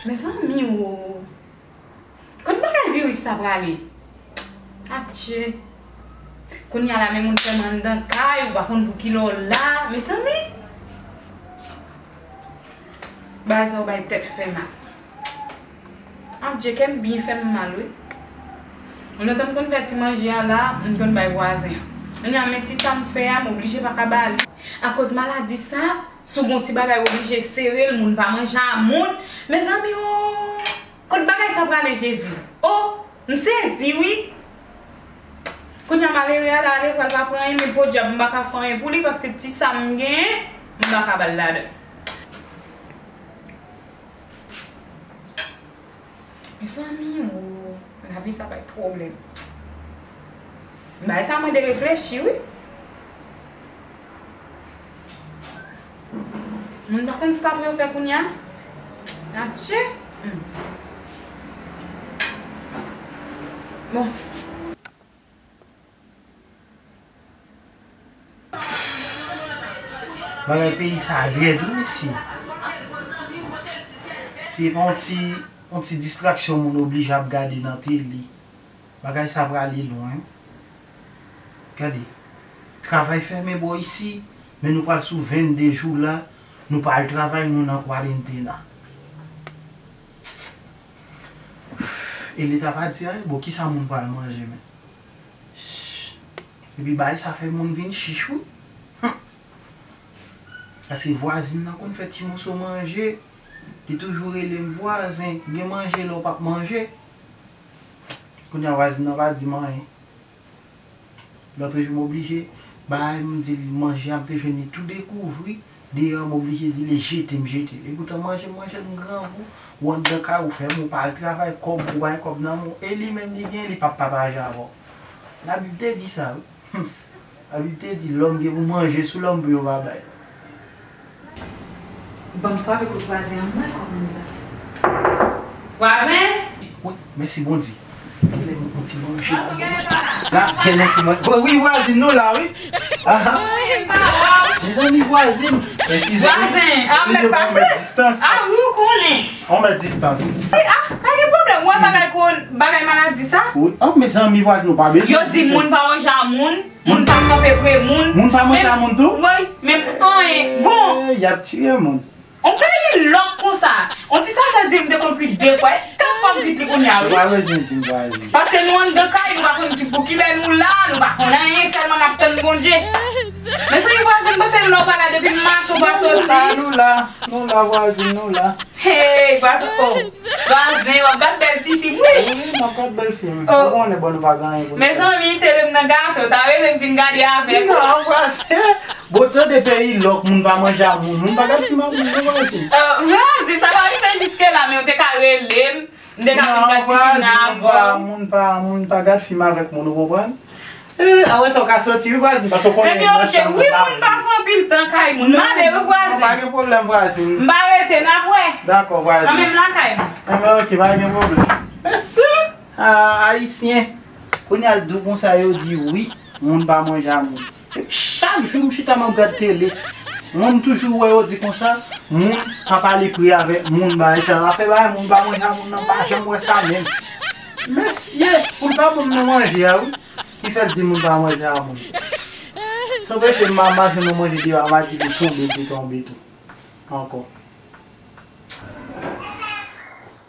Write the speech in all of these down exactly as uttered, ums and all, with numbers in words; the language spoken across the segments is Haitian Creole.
Mezanmi o. Kot bagay viris sa prale? Atye. Kounye a la, men moun fè m anndan kay, ou pa konn pou kilè w la. Mezanmi. Bagay sa yo bay tèt fè mal. Adje, kè m byen fè m mal, wi. Lontan m konn fè ti manje a la, m konn bay vwazen an. Kounye a, men ti sa m fè a, m oblije pa ka ba li. Akoz maladi sa, si w gen yon ti bagay, w oblije sere l, moun pa manje a moun. Mezanmi o, kot bagay sa prale, Jezi? O, m sezi, wi. Kounye a, malere a la ale, pral pa pran anyen, men podyab, m pa ka fè anyen pou li, paske ti sa m genyen, m pa ka ba l ladan. Mezanmi o, lavi sa bay pwoblèm. Bagay sa mande reflechi, wi. Moun pa konn sa pou yo fè kounye a. Atye. Hmm. Bon. Bagay peyi sa rèd, wi, mesye. Se pa yon ti, yon ti distraksyon moun oblije ap gade nan tele. Bagay sa prale lwen. Gade, travay fèmen bò isi, men nou pral sou vennde jou la, nou pa al travay, nou nan kwarantena. E leta pa di anyen, bon, kisa moun pral manje, men? Epi bagay sa fè moun vin chich, wi. Hum. Paske vwazin nan konn fè ti moso manje, li toujou rele m vwazen, gen manje lè w p ap manje. Kounye a vwazin nan pa di m anyen. Lòt jou m oblije bay, m di l manje a m te jwenn li tou dekouvri, deyò m oblije di l e jete m jete l. Epoutan manje m manje l m grangou, ou anndan kay ou fèmen, ou pa al travay, kòb ou pa gen kòb nan men w, e li menm li gen, li p ap pataje avè w. Labib te di sa, wi. Hum. Labib te di lòm gen pou manje sou lòm pou yo pa bay. Ban m frape pou vwazen an mwen kòm li la. Vwazen! Wi, mèsi Bondye. Genlè m pran ti manje la. La, genlè ti manje. Wi, vwazin, nou la, wi. Aha. Mezanmi, vwazin. Eskize, wi. Vwazen, a, mèt pase. Mèt distans. A, wi, ou konnen. On mèt distans. Wi, a, pa gen pwoblèm. Ou wè bagay kon, bagay maladi sa? Wi. A, mezanmi, vwazin, ou pa bezwen. Yo di moun pa manje a moun. Moun pa kanpe pre moun. Moun pa manje a moun tou? Wi, men anyen. Bon. Eh, y ap tiye moun. On peyi lòk konsa. On ti sachè di m te konn kwit de fwa. E kat fwa m kwit li kounye a, wi. Ou pa bezwen di m vwazen. Paske nou anndan kay, nou pa konn ki pou kilè nou la, nou pa konn anyen, sèlman n ap tann Bondye. Mezanmi vwazin, m panse nou la, ou pa la depi maten ou pa soti. Nou la, nou la, nou la, vwazin, nou la. Hey, vwazen, oh, vwazen, w ap gad bèl ti fim, wi. Wi, m ap gad bèl fim. Oh. Ou konnen, bon, nou pa gen anyen pou nou fè. Mezanmi, tele m nan gato, ta rele m vin gade avèk ou. Non, vwazen. Bon, tande peyi lòk, moun pa manje a moun. Moun pa gad fim a moun, non, vwazen. Oh, vwazen, sa pa rive jiske la, men ou te ka rele m. M te ka vin gad ti fim nan avè w. Non, vwazen, moun pa, moun pa, moun pa gad fim avèk moun, ou konprann? Eh, apre sa, w ka soti, wi, vwazin, paske w konnen machann moun pa vle. Wi, moun pa fè anpil tan kay moun. M ale, wi, vwazin. Non, pa gen pwoblèm, vwazin. M pa rete, n ap wè. Dakò, vwazin. Nan menm lakay mwen. Enben, ok, pa gen pwoblèm. Mèsi. Ah, Ayisyen. Kounye a, di w konsa, yo di wi, moun pa manje a moun. Epi chak jou m chita m ap gad tele, mwen m toujou wè yo di konsa, moun pa pale pre avèk moun, bagay sa yo. Afè bagay moun pa manje a moun nan, m pa janm wè sa menm. Mesye, pou l pa ban m nan manje a, wi. Ki fè l di moun pa manje a moun. Sanpeche m ap mache nan manje deyò a, m a di li tonbe, li tonbe tou. Ankò.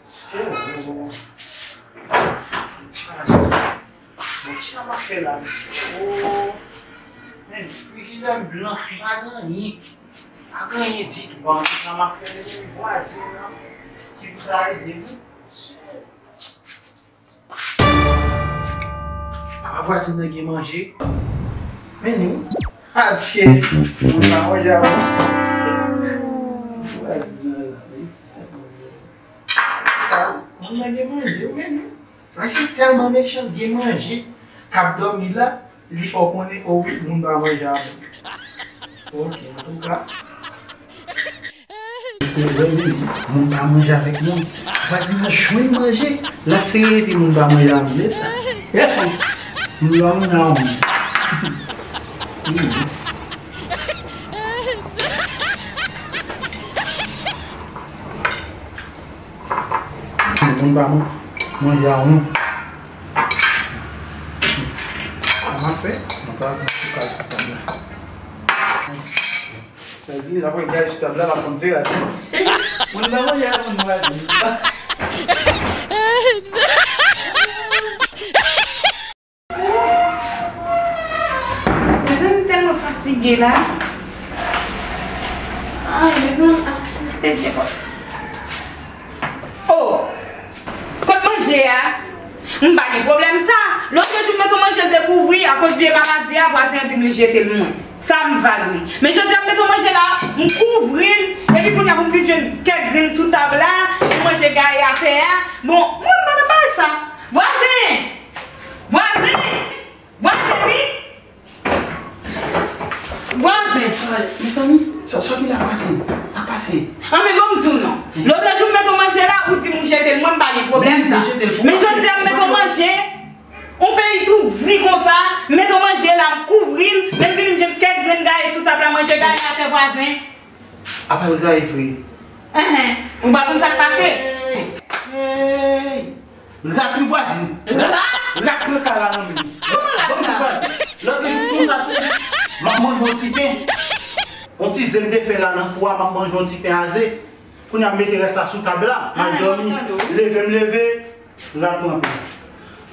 Mesye, oh. Bon, kisa m ap fè la, mesye? Oh. Men, frijidè m blan, pa gen anyen. Pa gen anyen ditou. Bon, kisa m ap fè, mesye? Vwazen nan ki pou ta ede m. Mesye. Apa vwazen nan gen manje? Men nou. Adje. Moun pa manje a moun. Vwazen nan la, mesye. Sa, moun nan gen manje, ou men nou. Mesye tèlman mechan, gen manje k ap dòmi la, li fè w konnen, o wi, moun pa manje a moun. Ok, antouka. Moun pa manje avèk moun. Vwazen nan jwenn manje, l ap sere epi moun pa manje a moun. E sa. Nyam, nyam. Moun pa manje a, non. Sa m ap fè? Mwen pa manje sou kay sou tab la. Sa di, l ap wè kay sou tab la, l ap konn se rad. Moun pa manje a, moun pa di. Mezanmi, m tèlman fatige la. Ay, mezanmi, ah, te byen pase. Oh! Kot manje a? M pa gen pwoblèm sa. Lòt jou m mete yon manje l te kouvri, akoz vye maladi a, vwazen an di m li jete l mwen. Sa m vag li. Men jodi a m mete yon manje la, m kouvri l, epi kounye a pou m vin jwenn kèk grenn sou tab la, pou manje gaye atè a. Bon, mwen m pa nan bagay sa. Vwazen! Vwazen! Vwazen, wi! Vwazen! Mezanmi, sa, sa ki la pase? Sa pase? An, men bon, m di w non. Lòt jou m mete yon manje la, ou di m ou jete l, mwen m pa gen pwoblèm sa. Men jodi a m mete yon manje, yon peyi tou di konsa, m mete yon manje la, m kouvri l, men m vin jwenn kèk grenn gaye sou tab la, manje gaye atè vwazen. Apa yo gaye vre? Enhen, ou pa konn sa k pase? Hey! Hey! Rat wi vwazin. Rat? Rat pran kay la nan men m. Kòman rat pran? Lòt jou konsa tou, m ap manje yon ti pen. Yon ti ze m te fè la nan fou a, m ap manje yon ti pen a ze. Kounye a m mete rès la sou tab la, m al dòmi. Leve m leve, rat pran pen.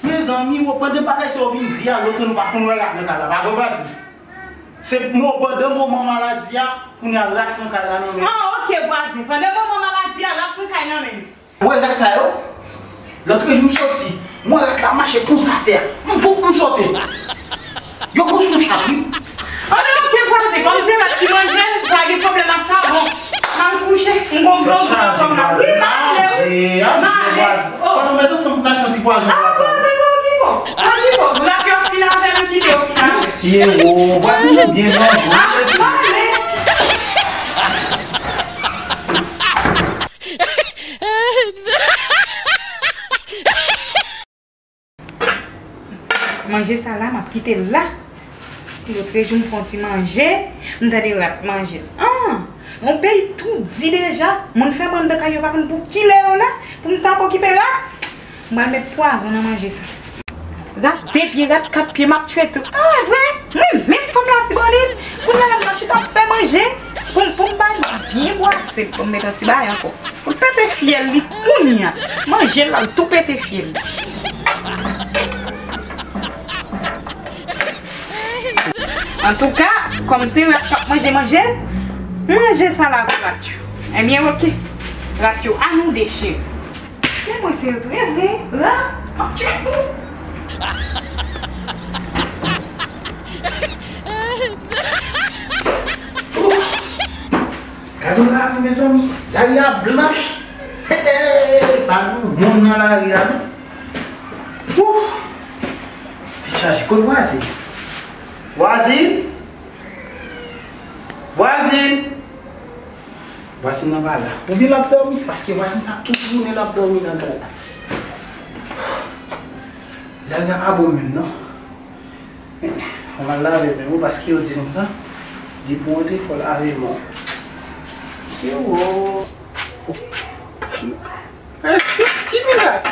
Mezanmi, wo, pandan bagay sa yo vin di a, lòt nou pa konn wè rat nan kay la, pa vre vwazin? Se mo, pandan moman maladi a, kounye a rat pran kay la nan men. Ah, ok, vwazin. Pandan moman maladi a, rat pran kay nan men. Ou wè rat sa yo? Lòt jou m soti, m wè rat la mache konsa atè a. M voup, m sote. Yo gwo sou chat, wi. Anben, ok, vwazin, kòm se rat ki manje l, pa gen pwoblèm ak sa, bon. M al kouche, m gon gwo gwo nan kò m la. Wi, m ale, wi. M ale. Oh. Fò nou met ansanm pou n achte yon ti pwazen pou rat sa. Ah, vwazin, pa okipe w. Pa okipe w. Rat yo ap fin avè nou, kite yo fin avè nou. Mesye, wo, vwazin nou byen manje. Ah, m ale. Manje sa la, m ap kite l la. Lòt jou m fè yon ti manje, m tande rat manje l. Ah! Yon peyi tou di deja, moun fèmen anndan kay yo pa konn pou kilè yo la, pou m t ap okipe rat. M pral met pwazon nan manje sa. Rat de pye, rat kat pye, m ap tiye tout. Ah, vre? Mwen menm fanm la ti bònit. Kounye a la m nan chita ap fè manje. Pou, pou m bay li byen bwase, pou m met yon ti bagay ankò. Pou l pete fyèl li kounye a. Manje l la, l tou pete fyèl li. Antouka, kòm se rat k ap manje manje, manje sa la pou rat yo. Ebyen, oke. Rat yo, a nou de cheri. Se mwen se yo tou, e vre, rat, m ap tiye tout. Gade yon lari, mezanmi. Lari a blanch. Hey, pa gen moun nan lari a, non. Wouh! Tèt chaje. Kot vwazin? Vwazin? Vwazin? Vwazin nan pa la. Oubyen l ap dòmi, paske vwazin sa tout jounen l ap dòmi nan kay la. Lari a pa bon menm, non. Fò m al lave men m wi, paske yo di konsa, depi w antre, fò w lave men w. Mesye, wo. Mesye, ki mirak!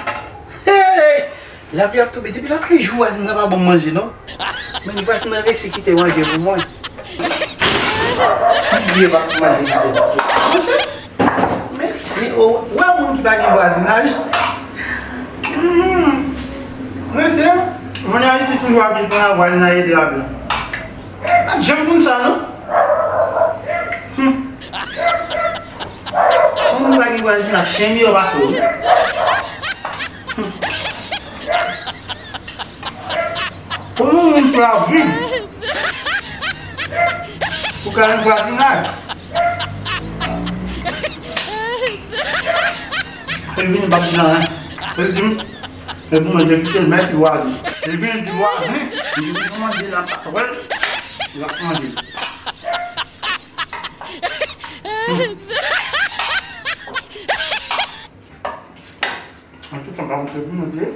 Hey! Lapli ap tonbe. Depi lòtrejou, vwazin nan pa ban m manje, non. Men vwazin nan resi kite manje pou mwen. Si Dye pa manje, kite manje. Mèsi, o, ou wè moun ki pa gen vwazinaj? Hmm. Mesye, moun Ayiti toujou ap di pran vwazinaj etrave. Pa t janm konn sa, non. Hmm. Si moun pa gen vwazinaj, chen miyò pase w. Hmm. Kòman moun pou ap viv? Ou ka gen vwazinaj. Li vini pa di nan, li di m, e pou manje kite l, mèsi vwazen. Li vini di vwazen, li di pou manje la, pa wè, l ap manje. Hmm. An tou sa, pa manje pou manje.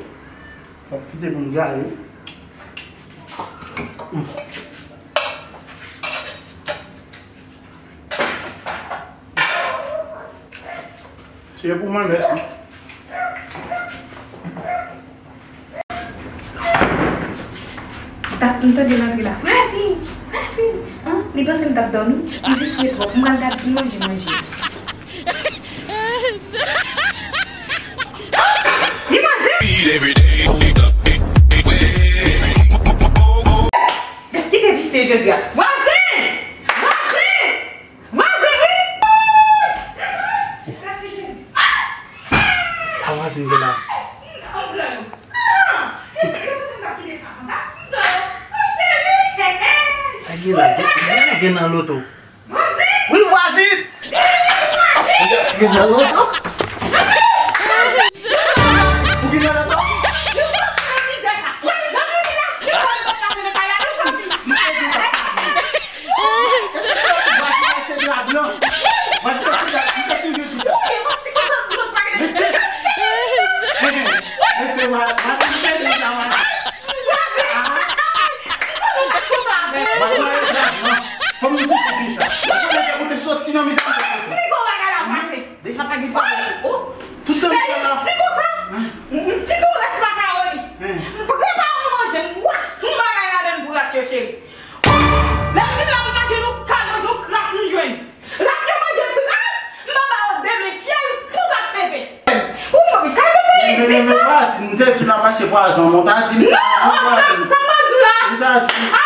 M ap kite pou m gaye. Se pou mwen, mèsi. M t ap, m tande l antre la. Vwazin! Vwazin! An, li panse m t ap dòmi. M jis ret wè. M pral gade si l manje, manje. Li manje? Kite visye jodi a. Vwazin! Vwazin! Vwazin, wi! Mèsi, Jezi. Sa vwazin gen la? Ay, gen la, gen, gen, gen nan loto. Vwazin! Wi, vwazin! Gen nan loto. Ou gen nan loto? Deja pa gen pa manje. Oh, tout tan sa la. Si konsa, m kite w rès makaroni. M prepare w manje, m bwase yon bagay ladan l pou rat yo, cheri. Lè m vin la, m pa jwenn yon kal manje, yon kras m jwenn. Rat yo manje tout. Ah! M anba yo de men fyèl, tout ap pete. Ou mwen, kal pete, di sa. Vwazin, m te di w n ap achte pwazon, non, w ta di m sa. Non, sa, sa m pa di w la. Ou ta di m.